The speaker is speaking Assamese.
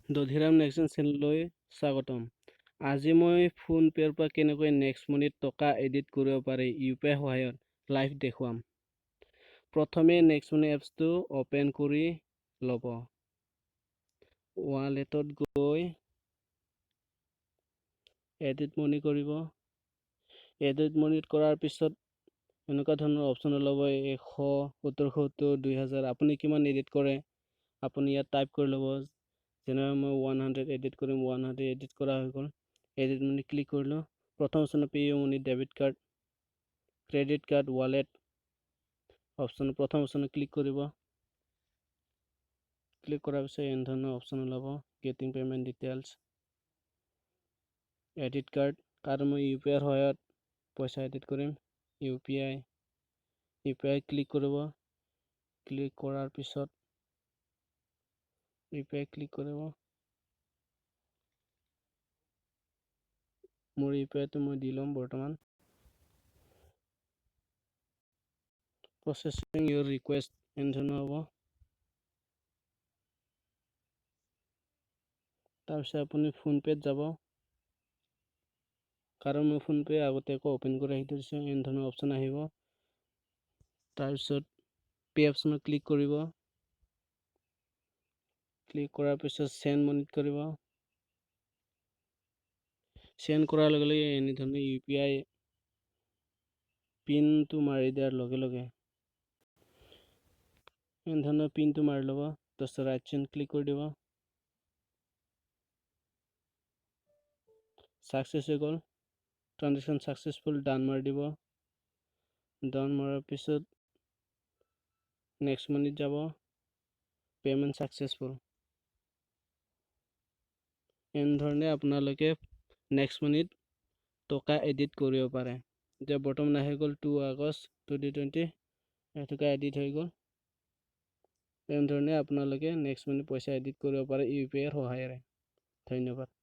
দধিৰাম নেক্সট চেনেললৈ স্বাগতম। আজি মই ফোনপে'ৰ পৰা কেনেকৈ নেক্সট মানিত টকা এডিট কৰিব পাৰি ইউ পি আই সহায়ত লাইভ দেখুৱাম। প্ৰথমে নেক্সট মানি এপছটো অ'পেন কৰি ল'ব। ৱালেটত গৈ এডিট মানি কৰিব। এডিট মানিত কৰাৰ পিছত এনেকুৱা ধৰণৰ অপশ্যন ওলাব, 100, 1770, 2000। আপুনি কিমান এডিট কৰে আপুনি ইয়াত টাইপ কৰি ল'ব। যেনে মই 100 এডিট কৰিম, 100 এডিট কৰা হৈ গ'ল। এডিট মানি ক্লিক কৰিলোঁ। প্ৰথম অপশ্যনত pay money, debit card, credit card, wallet option, প্ৰথম অপশ্যনত ক্লিক কৰিব। ক্লিক কৰাৰ পিছত এনেধৰণৰ অপশ্যন ওলাব, getting payment details, edit card. কাৰণ মই ইউ পি আইৰ সহায়ত পইচা এডিট কৰিম, ইউ পি আই ক্লিক কৰিব। ক্লিক কৰাৰ পিছত ইউ পি আই ক্লিক কৰিব। মোৰ ইউ পি আইটো মই দি ল'ম বৰ্তমান। প্ৰচেছিং ইউৰ ৰিকুৱেষ্ট এনেধৰণৰ হ'ব। তাৰপিছত আপুনি ফোনপে'ত যাব। কাৰণ মই ফোনপে' আগতীয়াকৈ অ'পেন কৰি ৰাখি থৈছোঁ, এনেধৰণৰ অপশ্যন আহিব। তাৰপিছত পে' অপশ্যনত ক্লিক কৰিব। ক্লিক কৰাৰ পিছত চেণ্ড মানিত কৰিব। চেণ্ড কৰাৰ লগে লগে এনেধৰণে ইউ পি আই পিনটো মাৰি দিয়াৰ লগে লগে এনেধৰণৰ পিনটো মাৰি ল'ব। তাৰপিছত ৰাইট চেণ্ড ক্লিক কৰি দিব। ছাকচেছ হৈ গ'ল, ট্ৰানজেকশ্যন ছাকচেছফুল, ডান মাৰি দিব। ডান মৰাৰ পিছত নেক্সট মানিত যাব, পে'মেণ্ট ছাকচেছফুল। এনেধৰণে আপোনালোকে নেক্সট মানিত টকা এডিট কৰিব পাৰে। এতিয়া বৰ্তমান আহি গ'ল 2 আগষ্ট 2020, এটকা এডিট হৈ গ'ল। এনেধৰণে আপোনালোকে নেক্সট মানিত পইচা এডিট কৰিব পাৰে ইউ পি আইৰ সহায়েৰে। ধন্যবাদ।